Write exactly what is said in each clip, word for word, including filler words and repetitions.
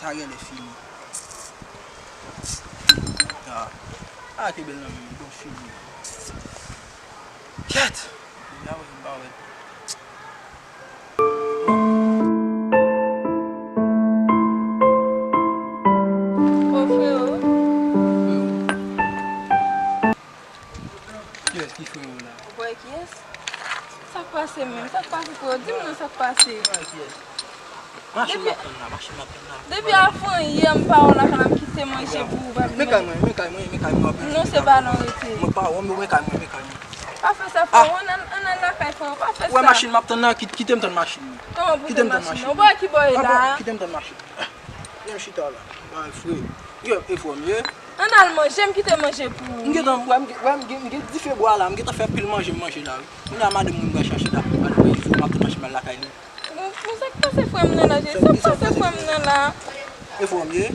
Sa genlè fini. Ah, ah, te bèl nan men m, bon fini. Kèt! Depi apre m pa wè. O freo. Kiyès ki frè w la? Ou kwè kiyès? Sa k pase menm? Sa k pase frè? Di m non sa k pase. Ou kwè kiyès? Machin m ap tann la, machin m ap tann la. Depi avan yè m pa wè w lakay la, m kite manje pou ou, pa vin manje. Men kay mwen, men kay mwen, men kay mwen. Non, se pa non rete. Mwen pa wè w, men kay mwen, men kay mwen. Pa fè sa frè, ann al, ann al lakay frè, pa fè sa. Ou wè machin m ap tann la, kit-, kite m tann machin mwen. Kòman pou tann machin? Ou pa wè ki bò e la? Kite m tann machin. Lè m chita la, bay frè. Yo, e fò m ye. Ann al manje, m kite manje pou ou. M gentan, wè, m gen, wè, m gen, m gen dife bwa la, m gentan fè pil manje, m manje la, wi. Kounye a, madanm mwen pral chache la. Madanm mwen di, m ap tann machin m al lakay li. Bon, bon, sa k pase frè m nan la, Jezi? Sa k pase frè m nan la? E fò m ye.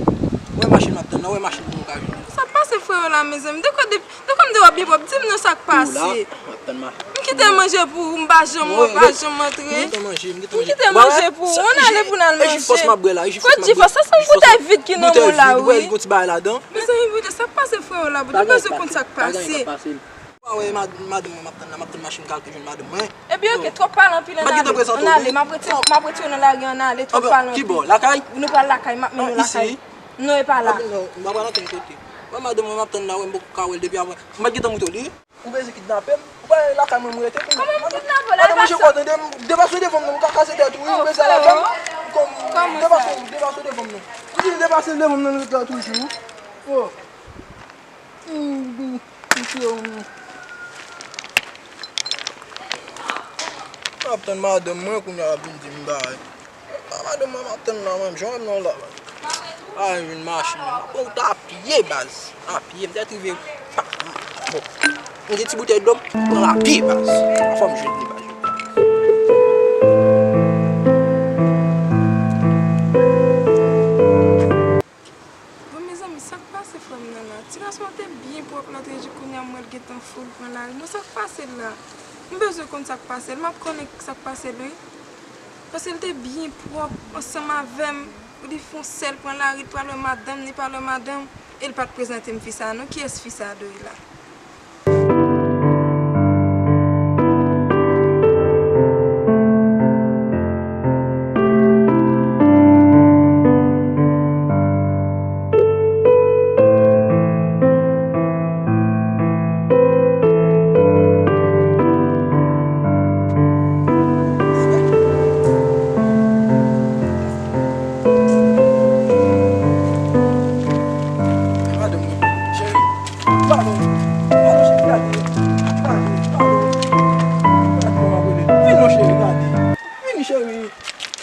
Wè machin m ap tann nan, wè machin pou nou ka jwenn. Sa k pase frè yo la, mezanmi? De kwa, de, de kwa m te wè byen pwòp? Di m non sa k pase. Ou la, m ap tann machin. M kite manje pou ou, m pa janm wè, w pa janm antre. M gentan manje, m gentan manje. M kite manje pou ou, ann ale pou n al manje. E ji fòs m ap bwè la, e ji fòs m ap bwè. Kot ji fòs? Sa se yon boutèy vid ki nan men w la, wi. Bwè, gon ti bagay ladan. Mezanmi, Bondye, sa k pase frè yo la, Bondye, pa gen sa k pase. Pa gen anyen k ap pase. Ou pa wè mad-, madanm mwen m ap tann la, m ap tann machin m ka al jwenn madanm mwen. Ebyen, oke, twòp pale anpil, ann ale. Ann ale, m ap retire, m ap retire w nan lari, ann ale, twòp pale anpil. Ki bò? Lakay? Nou pral lakay, m ap mennen w lakay. Non, e pa la. Non, m pa pral ankenn kote. Wè madanm mwen m ap tann la, wè m poko ka wè l depi avan. M pa t gentan montre w li. Ou bezwen kidnape m? Ou pa lakay mwen m rete pou mwen. Kòman m kidnape w la? Madanm mwen, je kwè, tande, debase devan m non, m ka kase tèt ou, wi, ou bezwen lakay m? Kòm, debase, debase devan m non. M di debase devan m nan, m ret la toujou. Oh. Hmm, hmm, hmm, hmm. M ap tann madanm mwen kounye a ap vin di m bagay. A, madanm mwen m ap tann la, mwen, jan m nan la. A, jwenn machin nan. Bon, ou ta a pye, baz. A pye, m te rive. Pa, bon. M gen ti boutèy dlo, m pran l a pye, baz. Fò m jwenn li, baz. Bon, mezanmi, sa k pase frè m nan la? Ti gason an te byen pwòp lòt jou, kounye a m wè l gentan foul pran lari. Bon, sa k pase l la? M bezwen konn sa k pase l. M ap konnen sa k pase l, wi. Paske l te byen pwòp ansanm avè m. Li fè yon sèl pran lari, li pral wè madanm, li pral wè madanm. E l pa t prezante m fi sa a, non. Kiyès fi sa a, Doyla? Madanm mwen, cheri. Pardon. Pardon, cheri, gade. Gade, pardon. Gade kòman m ap rele. Vin non, cheri, gade. Vini, cheri.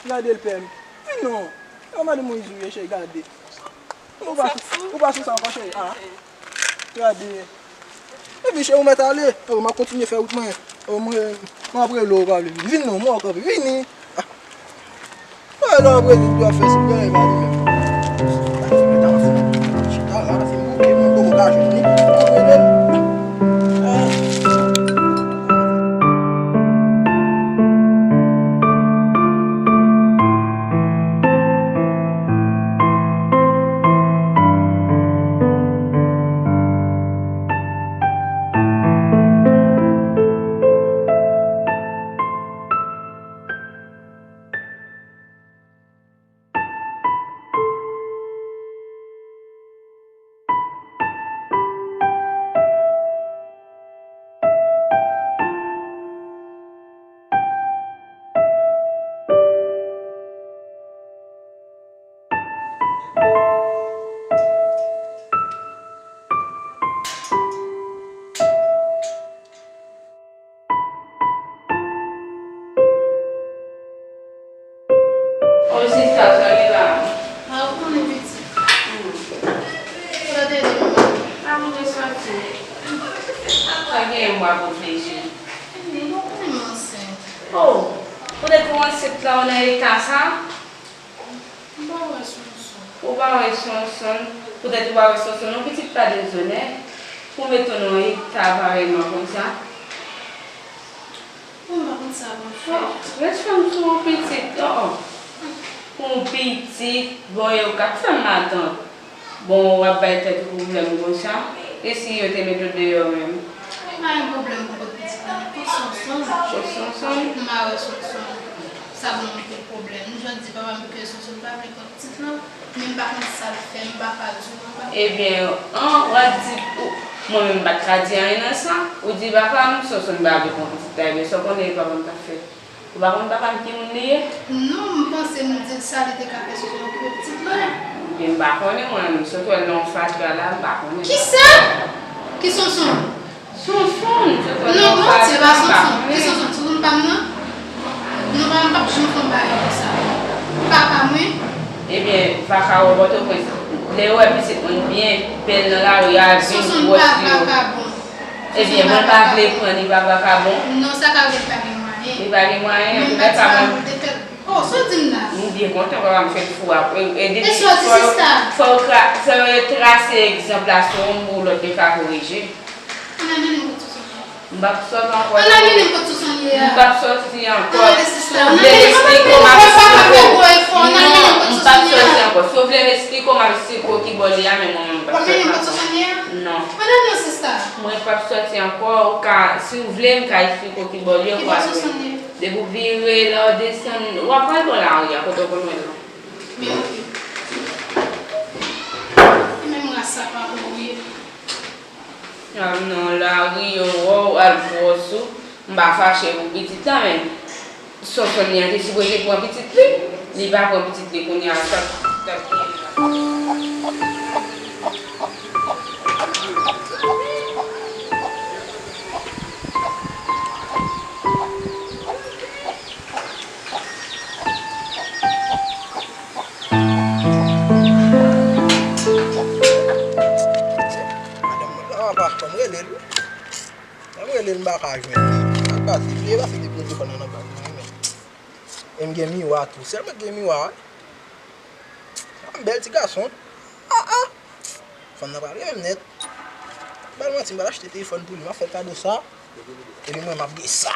Gade l, pè m. Vin non. Kòman madanm mwen, cheri, gade. Ou pa, ou pa sou sa ankò, cheri. Ah. Gade. Epi, cheri, ou mèt ale. Oh, m ap kontinye fè wout mwen. Oh, mwen, m ap rele w, pa vle vin. Vin non, mwen kanpe. Vini. Ah. Mwen lè w ap rele, w ap fè se bagay pa li menm. Chita la, se bouke, mwen poko ka jwenn li. M ap rele l. Ah. Mwen soti. Sa genyen, m ap reflechi. Li bon konnen m ansent. Oh, poutèt ou ansent la, ou nan eta sa? M pa wè Sonson. Ou pa wè Sonson? Poutèt ou pa wè Sonson, yon pitit pa dezonè. Pou met ou nan eta parèyman konsa. Mwen pa konn sa pou m fè. Oh, res fanm sou yon pitit, oh, oh. Pou yon pitit, bon, yo k ap fè matant. Bon, w ap bay tèt ou pwoblèm konsa. E si yo te met ou deyò menm? Mwen pa gen pwoblèm pou kot pitit la, non. Kot Sonson? Kot Sonson? M pa wè Sonson. Sa ban m anpil pwoblèm. M jwenn di papa m ke Sonson pa vle pran pitit lan, men m pa konn sa l fè, m pa ka di w, papa. Ebyen, an, w ap di, ou, mwen menm m pa t ka di anyen nan sa. Ou di papa m, Sonson pa vle pran pitit la, ebyen, sa w konnen papa m t ap fè? Ou pa konn papa m ki moun li ye? Non, m panse m di l sa li te ka fè Sonson okipe pitit lan. Ebyen, m pa konnen, mwen, m sot wè l nan yon fatra la, m pa konnen. Kisa? Ki Sonson? Sonson, m sot wè l nan yon fatra, m pa konnen. Non, manti, e pa Sonson. Ki Sonson? Sonson pa m nan? Non, pa, m p ap janm fè yon bagay konsa. Papa mwen? Ebyen, vakabon Pòtoprens. Lè yo wè pitit moun byen bèl nan lari a, vin pwòch li yo. Sonson pa vakabon. Ebyen, mwen pa vle pran li pa vakabon. Non, sa ka vle pa gen mwayen. Li pa gen mwayen, men m pa di pa pou l te fè l. Oh, sa w di m la? M byen kontan papa m fè l fou a. E, e depi fò yo, fò yo tra-, fò yo trase egzanp la sou yon mo lòt yo ka korije. Ann al mennen m kot Sonson ye a. M p ap sòti ankò. Ann al mennen m kot Sonson ye a. M p ap sòti ankò. Ann ale sista. Ann al mennen m kot Sonson ye a. Ou vle m esplike w m ap esplike w. Papa pa fè gwo efò. Ann al mennen m kot Sonson ye a. Non, m p ap sòti ankò. Si w vle m esplike w, m ap esplike w ki bò l ye a, men mwen menm m p ap sòti ankò. W ap mennen m kot Sonson ye a? Non. Ann al non sista. Mwen p ap sòti ankò, ou ka, si w vle, m ka esplike w ki bò l ye, ou ka wè. Ki bò Sonson ye? Depi w vire la, w desann, w ap pral bò lari a, kote w konn wè l lan. Men oke. E menm ras sa pa bon wi. A non, lari yo, wè w al gwòs ou, m pa fache pou pitit la, men Sonson li an te sipoze pran pitit li, li pa pran pitit li, kounye a sa k ap genyen la. Madanm mwen la, pa fè m rele l wi. Lè m rele l, m pa ka jwenn li. Sa k pase? Li pase depi nou te pran nan bal mwen menm. E m gen miwa tou. Sèlman gen miwa, wi. A, m bèl ti gason. A, a! Fanm nan pral renmen m nèt. Ba l manti, m pral achte telefòn pou li. M ap fè l kado sa. Epi mwen, m ap gen sa.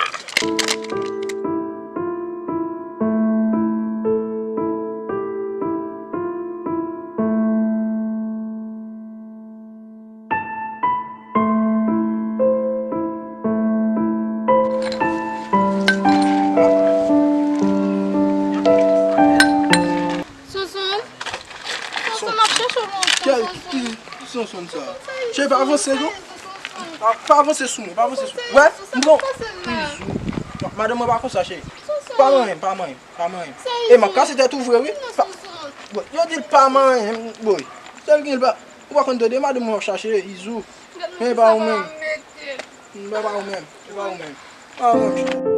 Sonson, Sonson, m ap chèche w lontan, Sonson. Kèl ki Sonson sa? Cheri, pa avanse non. Pa, pa avanse sou mwen, pa avanse sou mwen. Wè, m pran. Madanm mwen pa konsa, cheri. Pa manyen m, pa manyen m, pa manyen m. E m ap kase tèt ou vre wi. Bon, yo di l pa manyen m, boy. Sèl gen l pa. Ou pa konn tande madanm mwen ap chache Izou. Men pa ou menm. Men pa ou menm. Men pa ou menm. Pa ou menm.